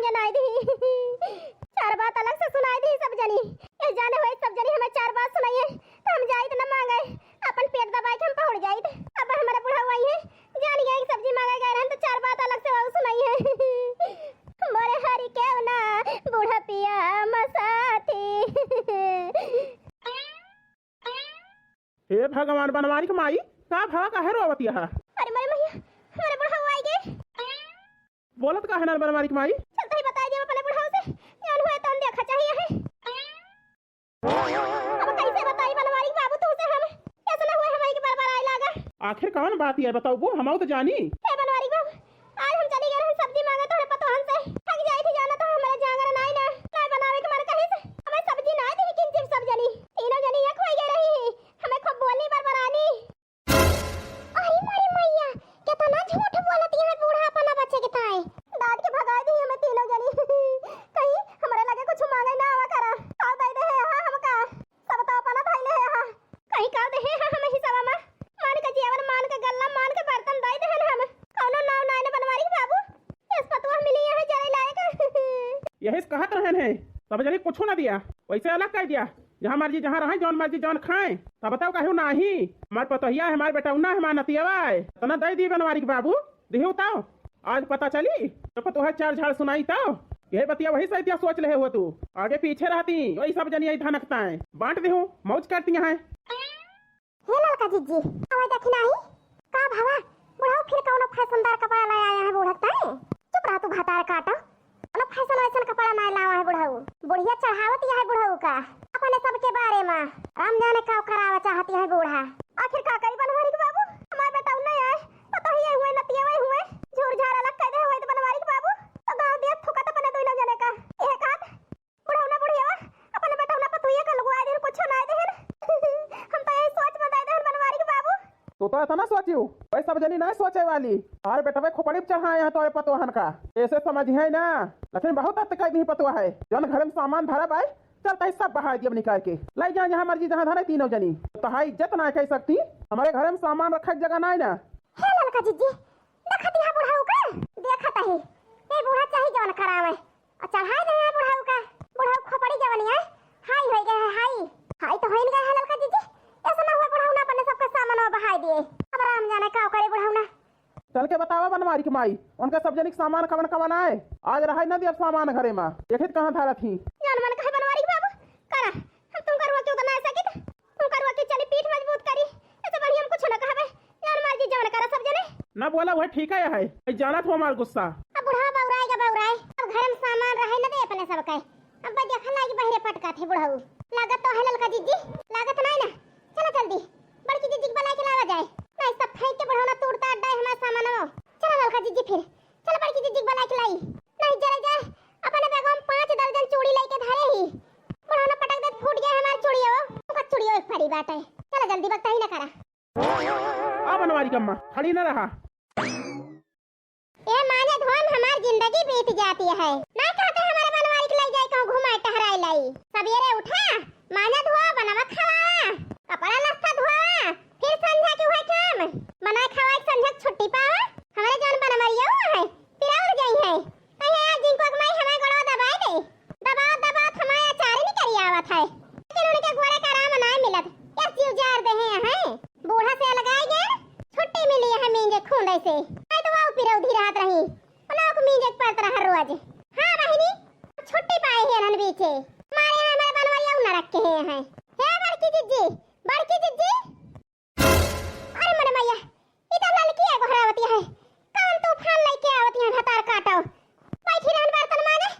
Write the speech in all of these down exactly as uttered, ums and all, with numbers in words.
जनाई दी, चार बात अलग से सुनाई दी सब जनी। ये जाने होई सब जनी हमें चार बात सुनाई है, तो हम जाइत न मांगे, अपन पेट दबाए के हम पहुड़ जाइत। अब हमारे बुढ़ऊ आई है, जान गए कि सब्जी मांगे गए रहन, तो चार बात अलग से वो सुनाई है। मोरे हरि केहू ना बुढ़पिया मसाथी। हे भगवान, बनवारी के माई, का भवा, काहे रोवतिया है? अरे मोरे मैया, हमारे बुढ़ऊ आई गए। बोलत काहे ना बनवारी के माई? चल तही बताई देब अपने बुढ़ऊ से, जौन हुए तौन देखा चाहिए है। अब कैसे बताई बनवारी के बाबू तुमसे हम? कैसे ना हुए हमारी के बार बार आए लागा। आखिर कौन बात है बताऊ, हमऊ तो जानी। हे बनवारी के बाबू, आज हम चली गए रहन सब्जी मांगे तोहरे पतोहन से। थक जाई थी जाना तो हमारे जांगर नाई ना, ना बनावे के मन कहे से। हमें सब्जी ना दी किंचित सब जनी, तीनों जनी एक होई गए रही। हमें खूब बोली बरबरानी। अरे मोरी मैया, केतना झूठ बोलत यहाँ बूढ़ा अपना बच्चे के ताए। डांट के भगाई दी हमें तीनों जनी। कहीं हमारे लगे कुछ मांगे ना आवा करा। का दे दे है यहाँ हमका? सब तो अपना धइले है यहाँ। कहीं का दे है हम हिसाबा में? मान के जीवन, मान के गल्ला, मान के बर्तन दे दे हम। कौनो नाव नाय न बनवारी के बाबू। यस पतुआ मिली यहाँ जरे लायक। यही से कहत रहन है, सब जनी कुछ ना दिया, वैसे अलग कर दिया। जहाँ मर्जी जहाँ रहे, जौन मर्जी जौन खाए, तब बताओ कहू नाही। हमार पतोहिया है, हमार बेटौना है, हमार नतियवा है, इतना दे दी बनवारी के बाबू, दिहू तब आज पता चली, तो पतोह चार झाड़ सुनाई तब। यही बतिया वही सैतिया सोच ले हो तू, आगे पीछे रहती, वही सब जनी यही धनकता है, बांट दिहू, मौज करती हैं। हे ललका जिज्जी, आवा देखी नाही। का भवा, बुढ़ऊ फिर कौनो फैशनदार कपड़ा ले आया है बूढ़ा के ताई? चुप रह तू भतार काटा। कौनो फैशन वैशन कपड़ा ना लावा है बुढ़ऊ। बुढ़िया चढ़ावत यह है बुढ़ऊ का। अपने सबके बारे में राम जाने का करावा चाहती है बूढ़ा। आखिर का करी बनवारी के बाबू? हमार बेटौना आए, पतोहिया हुए, नतिया हुए, झूर झार अलग कर दे हुए तो बनवारी के बाबू। तो गाँव दिया थुकत अपने दोनों जने का। यह कहत बुढ़ौना बुढ़िया, अपन बेटौना पतुइया का लुगवा देन, कुछो ना देन। हम तो यही सोच में दे देन बनवारी के बाबू। तू तो ऐसा ना सोचियो, वही सब जनी ना सोचे वाली। अरे बेटवे खोपड़ी पे चढ़ाए हैं तो ये पतोहन का, ऐसे समझ है ना। लेकिन बहुत अत्त कर दी पतोह है, जौन घर में सामान धरा बाई, चलता ही सब बहाय दिया निकाल के। ले जा जहाँ मर्जी जहाँ धरे तीनों जनी। तो हाई इज्जत ना कह सकती, हमारे घर में सामान रखे के जगह ना है ना। हे ललका जिज्जी, देखत यहाँ बुढ़ऊ का? देखत ही। ए बूढ़ा चाही जवन करावे। आ चढ़ाई दे यहाँ बुढ़ऊ का। बुढ़ऊ खोपड़ी जवनिया हाई होई गए है, हाई। हाई तो होइन गए है ललका जिज्जी। ऐसा ना हुआ बुढ़ऊ ना अपने सबका सामान बहाई दिए। अब राम जाने का करे बुढ़ऊ ना। चल के बतावा बनवारी के माई, उनका सब जनिक सामान कवन कवन आए। आज रहाई ना दिया सामान घरे में। देखित कहाँ धारा थी। जान मन कहे बनवारी के बाबू, करा। हम तुम करुआ क्यों तो ना सकित। तुम करुआ के चली पीठ मजबूत करी, ऐसे बढ़िया हम कुछ न कहबे। जान मर्जी जवन करा सब जने। ना बोला, वह ठीक है, है। मैं जानत हूँ हमार गुस्सा। अब बुढ़ा बौराए का बौराए, अब घर में सामान रहे न दे अपने सब के। अब बस देखा लागी बहरे पटका थे बुढ़ऊ। लागत तो है ललका जिज्जी, लागत नहीं ना। चला जल्दी, बड़की जिज्जी के बुला के लावा जाए। नहीं सब फेंक के बुढ़ऊ ना तोड़ता अड्डा है हमारा सामान वो। चला ललका जिज्जी फिर, चला बड़की जिज्जी के बुला के लाई। नहीं जरा जाए, अपने बैग में पाँच दर्जन चूड़ी लेके धरे ही। बुढ़ऊ ना पटक दे, फूट गया हमार चूड़ी वो। उनका चूड़ी एक पड़ी बाटे। चला जल्दी, वक्त ही ना करा। आ बनवारी कम्मा, खड़ी न रहा। ए माने धोम हमार जिंदगी बीत जाती है। ना कहते हमारे बनवारी के लई जाए कहूँ घुमाए टहराए लाई। सबेरे उठा, माने धोआ, बनवा खवावा, कपड़ा लत्ता धोआ, फिर संझा के हुए काम, बनाए खवाए के संझा के छुट्टी पावा। हमारे जौन बनवरिया हुआ है, पिराउर गई है। कहे आज जिनको अगमाई हमारे गोड़वा दबाए दे। दबावत दबावत हमारे अचार ही निकल आवत है। लेकिन उनके गोड़े का आराम ना मिलत। यस जीव जार दे हैं। बूढ़ा से अलगाए गए, छुट्टी मिली है मींजे खूंदे से। नहीं तो वो पिरौधी रहत रही। उन्हों को मींजे के पड़त रहा रोज। हाँ बहिनी, छुट्टी पाए ही अनन बीचे। मारे यहाँ हमारे बनवरिया न रखे हैं। हे बड़की जिज्जी, बड़की जिज्जी। अरे मोरे मैया, ई त ललकी एगो हरावती है। कौन तूफान लेके आवती है भतार काटो। बैठी रहन बर्तन मांजे,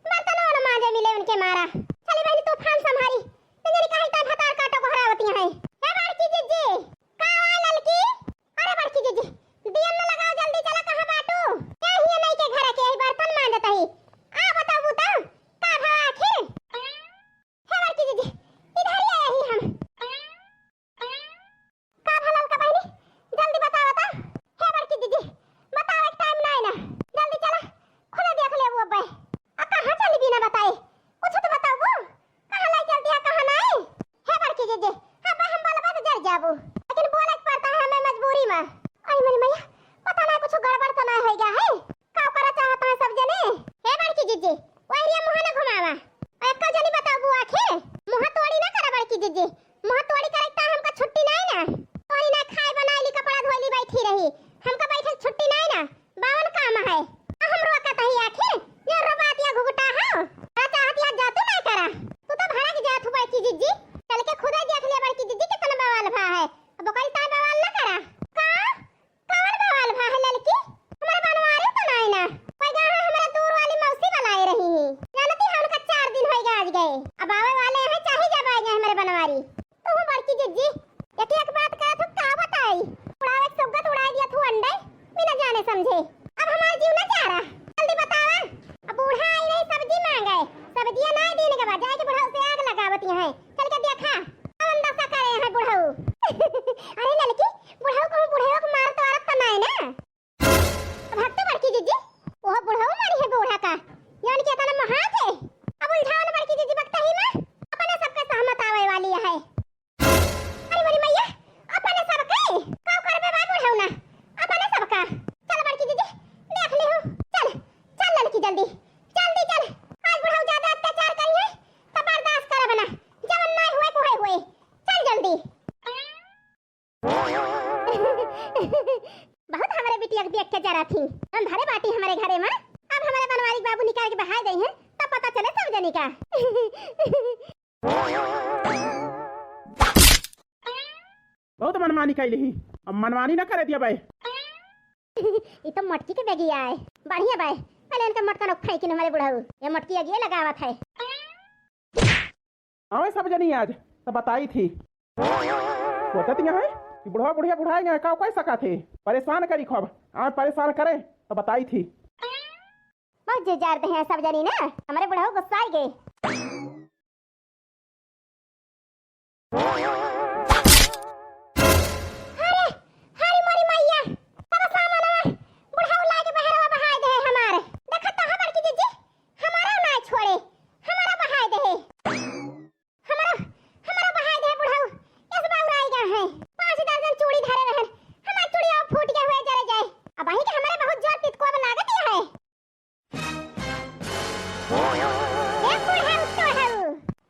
बर्तन और मांजे मिले उनके मारा। चली बहनी तूफान संभारी। न जानी काहे इतना भतार काटो को हरावती है। हे बड़की जिज्जी, का हुआ ललकी? अरे बड़की जिज्जी, दियन न लगाओ जल्दी चला कहाँ बाटू? क्या हिया नहीं के घर के यही बर्तन मांजत ही। आ बताओ बूता, का भवा आखिर? हे बड़की जिज्जी, इधर ही आया ही हम। का भा ललका बहिनी, जल्दी बतावा ता। हे बड़की जिज्जी, है। अब हम रोकत हई आखिर, जो रोबात या घुघुटा हो, का चाहत या जातू ना करा। तू तो भड़क जात हो बड़की जिज्जी, चल के खुदे देख लिया बड़की जिज्जी कितना बवाल भा है। अब ओकरी ताई बवाल ना करा। का? कवन बवाल भा है ललकी? हमरे बनवारी तो नाई ना। कोई गा है हमरे दूर वाली मौसी बलाए रही ही। जानती है उनका चार दिन होइगा आज गए। अब आवे वाले हैं, चाहे जब आए गए हमरे बनवारी। तू बड़की जिज्जी, एक एक बात करत हो, का बताई? उड़ावे के सुगत उड़ाई दिया तू अंडे, बिना जाने समझे। अब हमार जीव ना जा रहा, जल्दी बतावा। अब बूढ़ा आई रही सब्जी मांगे, सब्जिया ना दीन के बाद जाए के बुढ़ऊ से आग लगावत यहाँ, चल के देखा, कौन दशा करे हैं बुढ़ऊ। अरे ललकी, बुढ़ऊ कहूँ बुढ़ऊ के मारत वारत तो नाई ना? भक्तु बड़की जिज्जी, ओह बुढ़ऊ मारी है बूढ़ा का, यानी कि इतना महान है। अब उलझाओ न बड़की जिज्जी बकतही में, अपने सबके सहमत आवे वाली है। अरे मोरी मैया, अपने सबके, का करबे बा बुढ़ऊ ना, अपने सबका। चल बड़की जिज्जी, देख ली हूँ, चल, चल ललकी जल्दी, जल्दी चल। आज बुढ़ऊ ज्यादा अत्याचार करी है, तो बर्दाश्त करब ना, जवन ना हुए कुहे हुए, चल जल्दी। बहुत हमरे बिटिया के देख के जरा थी। अंधारे बाटी हमरे घरे में। अब हमरे बनवारी के बाबू निकाल के बहाय दई हैं, तब पता चले सब जनी का। बहुत मनमानी कैली ही, अब मनमानी ना करे दिया बाई। ई तो मटकी के बेगिया है, बढ़िया बाई। पहले इनका मटका नोक फेंकिन हमरे बुढ़ऊ, ये मटकी अगिए लगावत है। आवे सब जनी आज, तो बताई थी। सोचत यहाँ है कि बुढ़वा बुढ़िया बुढ़ाए गए, का कोई सका थे? परेशान करी खूब, आवे परेशान करे, तो बताई थी। बहुत जुजार दे हैं सब जनी ना, हमरे बुढ़ऊ गुस्साई गए। अरे, अरे मोरी मैया, तब सामनवा बुढ़ऊ लागे बहरवा बहाय दे हमार। देखत तो है बड़की जिज्जी, हमारा ना छोड़े, हमारा बहाय दे। हमारा, हमारा बहाय दे बुढ़ऊ, इस बार आई गा है। पाँच दर्जन चूड़ी धरे रहन, हमार चूड़िया फूट गया हुए जरे जाए। अब वही के हमारे बहुत जोर पितकोब लागत ही है। ए बुढ़ऊ, टोढ़ऊ,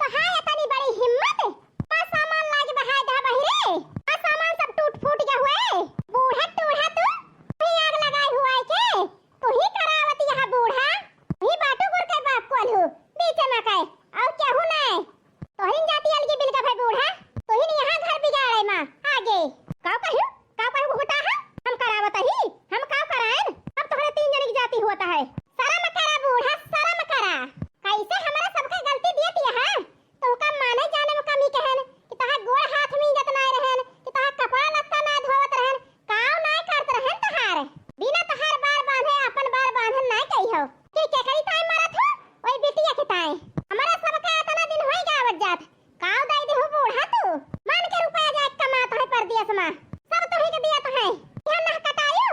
तोहार इतनी बड़ी हिम्मत? का सामान लागे बहाय दे बहिरे? का सामान सब टूट फूट गया हुए? बूढ़ा टूढ़ा तू, कहीं आग लगाए हुआ है के? तू ही करावत यहाँ बूढ़ा, तू ही बाटू गुर के बाप कोल्हू, बीच में के, और केहू नहीं। तोहरिन जाति अलगे बिलगा भाई बूढ़ा, तोहिन यहाँ घर बिगाड़े मा आगे। का कहियो? का कहियो घुघुटा है? हम करावत ही? हम का कराएन? अब तोहरे तीन जने की जाति होत है। शर्म करा बूढ़ा, शर्म करा। कैसे हमरा सबके गलती दियत यहाँ? तोहका माने जाने में कमी कहन कि तोहार गोड़ हाथ में इज्जत नाय रहन, कि तोहार कपड़ा लत्ता नाय धोवत रहन, काव नाय करत रहन तोहार। बिना तोहार बार बांधे अपन बार बांधन नाय कही हो। कि केकरी ताई मरत हो? ओई बिटिया के ताई। हमरा सबका इतना दिन होई गावत जात। काव दई देहु बूढ़ा तू? मन के रुपया जाए कमात है परदेस मा। सब तोही के दियत है। यह नह कटायु?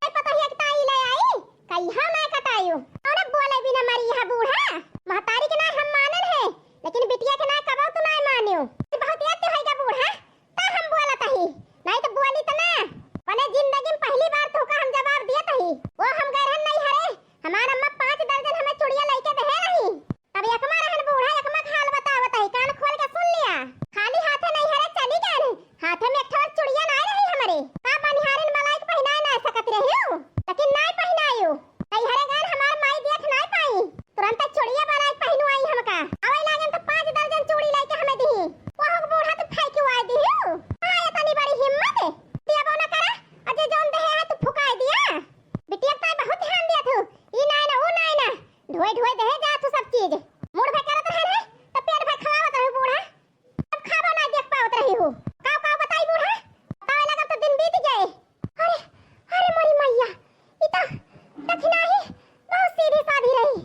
आई पतोहिया के ताई ले आई? कहिया नाय कटायु। अरे बोले बिना मरी यह बूढ़ा। महतारी के नाय हम मानन है, लेकिन बिटिया के नाय कबो तू नाय मानियो। बहुत याद होइगा बूढ़ा। त हम बोलत ही, नाहीं त बोली त ना। अपने जिंदगी में पहली बार तोहका हम जवाब दियत ही। वो हम गए रहन नैहरे, हमार अम्मा पाँच दर्जन हमें चुड़िया लइके देहे रही। तब एकमा रहन बूढ़ा, एकमा के हाल बतावत ही, कान खोल के सुन लिया। खाली हाथे नैहरे चली गए, हाथे में एक ठो चुड़िया नाय रही हमरे। का बनिहारिन बलाइक पहिनाए ना सकत रही, लेकिन नाय पहिनायु। नैहरे गए हमार माई देख नाय पाई, तुरंत चुड़िया बलाइक पहिनवाई हमका। आवे लागेन त पाँच दर्जन चूड़ी लइके हमें दिही। ओहो बूढ़ा तू फेंकवाई दिहु। हाँ, इतनी बड़ी हिम्मत। दिया बोना करा, और जे जौन देहे है तू फुकाई दिया। बिटिया पे बहुत ध्यान दिया तू। ई नाय ना, ऊ नाय ना। ढोए ढोए देहे जा तू सब चीज। मुड़ भर करत रहे ना, त पेट भर खवावत रहे बूढ़ा। अब खाबो ना देख पावत रही हूँ। काव काव बताई बूढ़ा? बतावे लगब तो दिन बीत जाए। अरे, अरे मोरी मैया, ई तो दखिनाही बहुत सीधी साधी रही।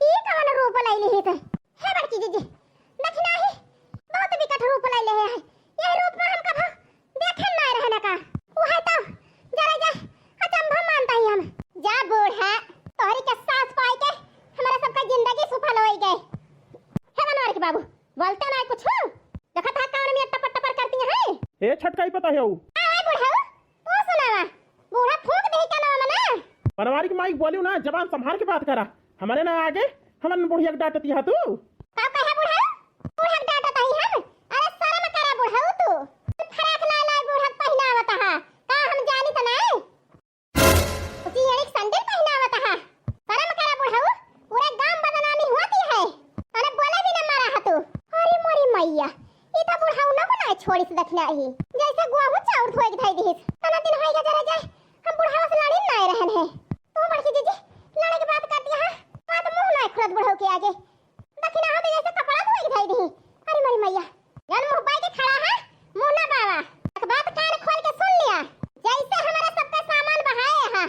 ई कवन रूप लैली ही ते? हे बड़की जिज्जी, दखिनाही बहुत विकट रूप लैले है। यह रूप में हम कभो देखे ना रहन का। उहे तो जरा जा अचंभा मानता ही हम। जा बूढ़ा, तोहरी के सास पाई के हमारा सबका जिंदगी सुफल होई गए। हे बनवारी के बाबू, बोलते ना कुछ। देखत है कान में टपर टपर करती है। ए छटकाई पता है ऊ। आ, आ बुढ़ऊ, तू सुनावा। बूढ़ा फूंक दे कानवा में ना। बनवारी के माइक बोलियो ना, जबान संभाल के बात करा। हमारे ना आगे, हमन बुढ़िया के डांटती है तू। का कहे बुढ़ऊ? बूढ़ा के डांटत ही हम? अरे शर्म करा बुढ़ऊ तू। फराक ना ना बूढ़ा के पहिनावत हा। का हम जानी त ना? उसी एड़ी के संडल पहिनावत नहीं, जैसे गोहूं चाउर धोए के धई दिहिस। तना दिन होई गया जरा जाए, हम बुढ़ावा से लड़े ना आए रहन है। तो बड़की जीजी, लड़े के बात कर दिया, हाँ? बात मुंह ना खुलत बुढ़ऊ के आगे। दखिना हो तो जैसे कपड़ा धोए के धई दिही। अरे मोरी मैया, जन मुंह बाई के खड़ा है, मुंह ना बावा। एक बात कान खोल के सुन लिया, जैसे हमारा सबका सामान बहाए है,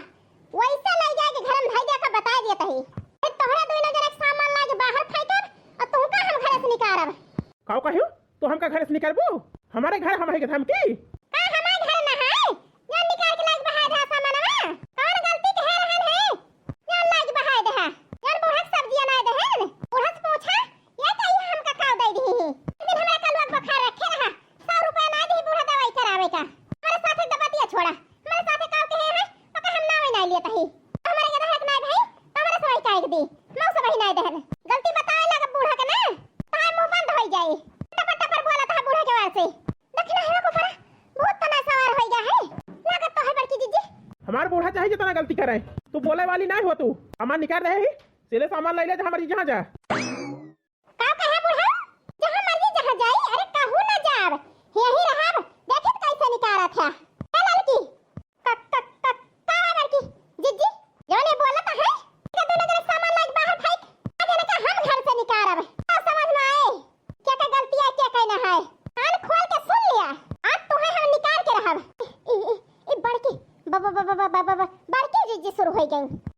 वैसे ले जाके घर में धई दिया का बताए दिया तही। ए, तोहरा दोनों जने के सामान लाके बाहर फेंकब और तुमका हम घर से निकारब। काऊ कहियो? तो हमका घर से निकारबू? हमारे घर हम है के धमकी? का हमारे घर ना है? जौन निकाल के लाइक बहाए दहा सामानवा? कौन गलती के है रहन है? जौन लाइक बहाए दहा? जौन बूढ़ा के सब्जियां ना दहन? बूढ़ा से पूछा, ये कही हमका काव दे दी ही? एक दिन हमारे कलुआ के बुखार रखे रहा, सौ रुपया ना दी बूढ़ा दवाई करावे का। हमारे साथे तो बतिया छोड़ा, हमारे साथे काव के है, ओके हम नावे ना लिए तही। हमारे के रहक ना भाई, तो हमारे सवाई काहे के दी? मौसा भाई ना दहन। गलती बतावे लगा बूढ़ा के ना, ताए मुंह बंद होई जाई। टपर टपर बोला था बूढ़ा के वार से। दखिना है ऊपर, बहुत तना सवार होई गया है। लागत तो है बड़की जीजी। हमार बूढ़ा चाहे जितना गलती करे, तू बोले वाली ना हो तू। हमार निकार रहे ही, सेले सामान ले ले जा हमारी जहाँ जा। का कहे बूढ़ा? जहाँ मर्जी जहाँ जाई, अरे कहूँ ना जाब, यही रहब। देखित कैसे निकारत है। ए ललकी, क-, क-, क-, का है बड़की जीजी? जौने बोलत है, का दोनों जने सामान लाइक बाहर फेंक, आ जाने का हम घर से निकारब। का समझ में आए? क्या का गलती है, क्या का ना है? कान खोल के सुन लिया, आज तुम्हें हम निकार के रहब। ई, ई, ई बड़की, ब-, ब-, बड़की जीजी शुरू हो गई।